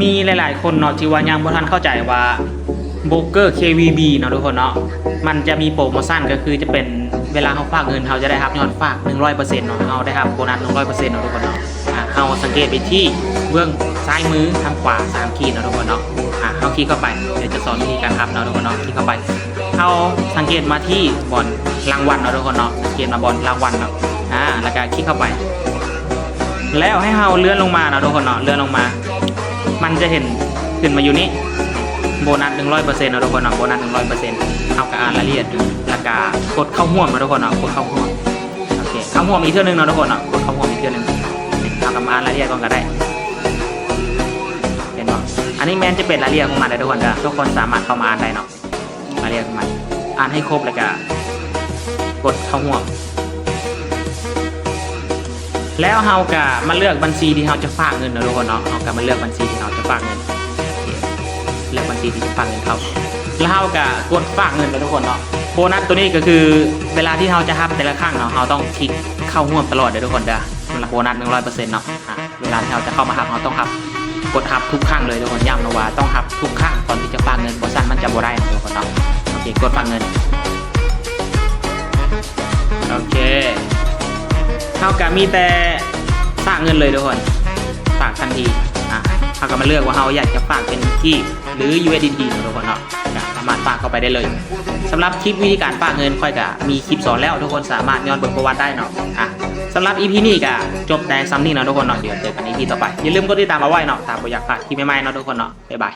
ມີຫຼາຍໆຄົນເນາະ ທີ່ວ່າຍັງບໍ່ທັນເຂົ້າໃຈວ່າໂບຣກເກີ ເຄ ວີ ບີ ເນາະທຸກຄົນເນາະ ມັນຈະມີໂປຣໂມຊັນ ກໍຄືຈະເປັນເວລາເຮົາຝາກເງິນ ເຮົາຈະໄດ້ຮັບຍອດຝາກໜຶ່ງຮ້ອຍເປີເຊັນເນາະ ເຮົາໄດ້ຮັບໂບນັດໜຶ່ງຮ້ອຍເປີເຊັນເນາະທຸກຄົນເນາະ. ອາ ເຮົາສັງເກດໄປທີ່ເບື້ອງຊ້າຍມືທາງຂວາສາມຂີດເນາະທຸກຄົນເນາະ. ອາ ເຮົາຄລິກເຂົ້າໄປ ດຽວຈະສອນວິທີການຮັບເນາະທຸກຄົນເນາະ. ຄລິກເຂົ້າໄປ ເຮົາສັງເກດມາທີ່ບ່ອນລາງວັນເນາະທຸກຄົນເນາະ ສັງເກດມາບ່ອນລາງວັນເນາະ. ອາ ແລ້ວກະຄລິກເຂົ້າໄປ ແລ້ວໃຫ້ເຮົາເລື່ອນລົງມາເນາະທຸກຄົນເນາະ ເລື່ອນລົງມາ ມັນຈະເຫັນຂຶ້ນມາຢູ່ນີ້ ໂບນັດໜຶ່ງຮ້ອຍເປີເຊັນເນາະທຸກຄົນເນາະ ໂບນັດໜຶ່ງຮ້ອຍເປີເຊັນ. ເຮົາກະອ່ານລາຍລະອຽດ ແລ້ວກະກົດເຂົ້າຮ່ວມເນາະທຸກຄົນເນາະ ກົດເຂົ້າຮ່ວມ. ໂອເຄ ເຂົ້າຮ່ວມອີກເທື່ອໜຶ່ງເນາະທຸກຄົນເນາະ ກົດເຂົ້າຮ່ວມອີກເທື່ອໜຶ່ງ. ເຮົາກະມາອ່ານລາຍລະອຽດກ່ອນກະໄດ້ ເຫັນບໍ່? ອັນນີ້ແມ່ນຈະເປັນລາຍລະອຽດຂອງມັນເດີທຸກຄົນເດີ ທຸກຄົນສາມາດເຂົ້າມາອ່ານໄດ້ເນາະ. ລາຍລະອຽດຂອງມັນ ອ່ານໃຫ້ຄົບ ແລ້ວກະກົດເຂົ້າຮ່ວມ. ແລ້ວເຮົາກະມາເລືອກບັນຊີທີ່ເຮົາຈະຝາກເງິນເນາະທຸກຄົນເນາະ ເຮົາກະມາເລືອກບັນຊີທີ່ເຮົາຈະຝາກເງິນ ເລືອກບັນຊີທີ່ຈະຝາກເງິນເຂົ້າ ແລ້ວເຮົາກະກົດຝາກເງິນເນາະທຸກຄົນເນາະ. ໂບນັດໂຕນີ້ກໍຄືເວລາທີ່ເຮົາຈະຮັບແຕ່ລະຄັ້ງເນາະ ເຮົາຕ້ອງຄລິກເຂົ້າຮ່ວມຕະຫຼອດເດີທຸກຄົນເດີ ສຳລັບໂບນັດໜຶ່ງຮ້ອຍເປີເຊັນເນາະ. ອາ ເວລາທີ່ເຮົາຈະເຂົ້າມາຮັບ ເຮົາຕ້ອງຮັບ ກົດຮັບທຸກຄັ້ງເລີຍທຸກຄົນ ຢ້ຳເນາະວ່າຕ້ອງຮັບທຸກຄັ້ງກ່ອນທີ່ຈະຝາກເງິນ ບໍ່ຊັ້ນມັນຈະບໍ່ໄດ້ເນາະທຸກຄົນເນາະ. ໂອເຄ ກົດຝາກເງິນ. ໂອເຄ ເຮົາກະມີແຕ່ຝາກເງິນເລີຍທຸກຄົນ ຝາກທັນທີ. ອາ ເຮົາກະມາເລືອກວ່າເຮົາຢາກຈະຝາກເປັນກີບ ຫຼື ຢູເອສດີທີ ເນາະທຸກຄົນເນາະ ກະສາມາດຝາກເຂົ້າໄປໄດ້ເລີຍ. ສຳລັບຄລິບວິທີການຝາກເງິນ ຂ້ອຍກະມີຄລິບສອນແລ້ວ ທຸກຄົນສາມາດຍ້ອນເບິ່ງປະຫວັດໄດ້ເນາະ. ອາ ສຳລັບອີພີນີ້ກະຈົບແຕ່ສ່ຳນີ້ເນາະທຸກຄົນເນາະ ດຽວເຈີກັນອີພີຕໍ່ໄປ. ຢ່າລືມກົດຕິດຕາມເອົາໄວ້ເນາະ ຖ້າບໍ່ຢາກພາດຄລິບໃໝ່ໆເນາະທຸກຄົນເນາະ. ບາຍບາຍ.